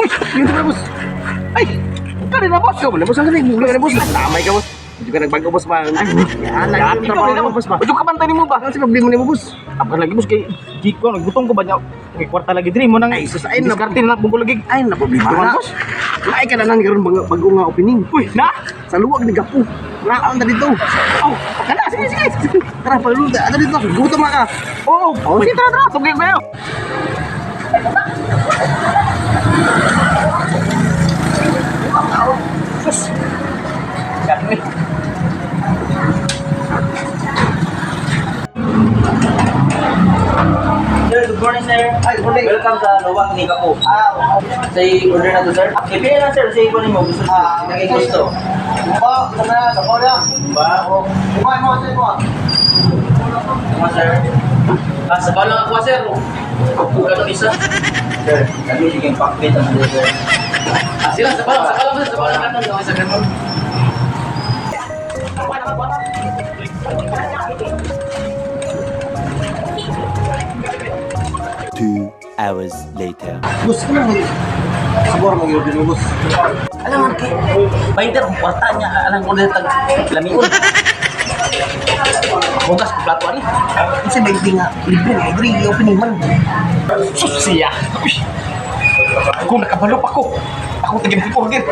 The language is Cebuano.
Uy, yun na, boss. Ay, kani na, boss. Ikaw man na, boss. Ang galing. Mula ka na, boss. Lamay ka, boss. Hindi ka nagbago, boss ba? Ay, yan. Yan, ikaw na, boss ba? Uy, kabantay nimo ba? Ano sa problema nimo, boss? Apa lagi, boss, kay di ko naggutom ko ba niya? Kay kwarta lagi diri mo nang Ay, sus, ay, na- diskarte na lang lagi. Ay, na problema Duman, na. boss. Ay ka na nang karon bago, bago nga opening. Uy, na. Sa luwag ni Gapo. Naon na dito. Oh, kana, sige sige. Tara, paluto. Ano dito? Gutom na ka. Oo, oh, sige, tara tara, tugay kayo. Sus. Dami. Sir, good morning, sir. Ay, good morning. Welcome sa Luwak ni Kapo. Ah, Say order na to, sir. Ipili lang, sir, say ko nimo gusto. Ah, Ah, gusto. ba, sa na, sa na. Ba? Kumain mo, sa mo. Tama, sir. Ah, sa balang ako, sir. Pagpuga ng isa. Sir, kami sige pakbit ang mga sir. Ah, sila, sa balang, sir. Sa balang kanon. Sa kanon. 2 hours later. Boss, ano mo? Sabor mo yun, boss. Alam mo, kay Binder, ang kwarta niya. Alam ko na tag lamion. Hugas ko plato ani. Kasi may nga, libre nga, libre, opening man. Sus siya. Uy. Ako nakabalo pa ko. Ako tagin burger.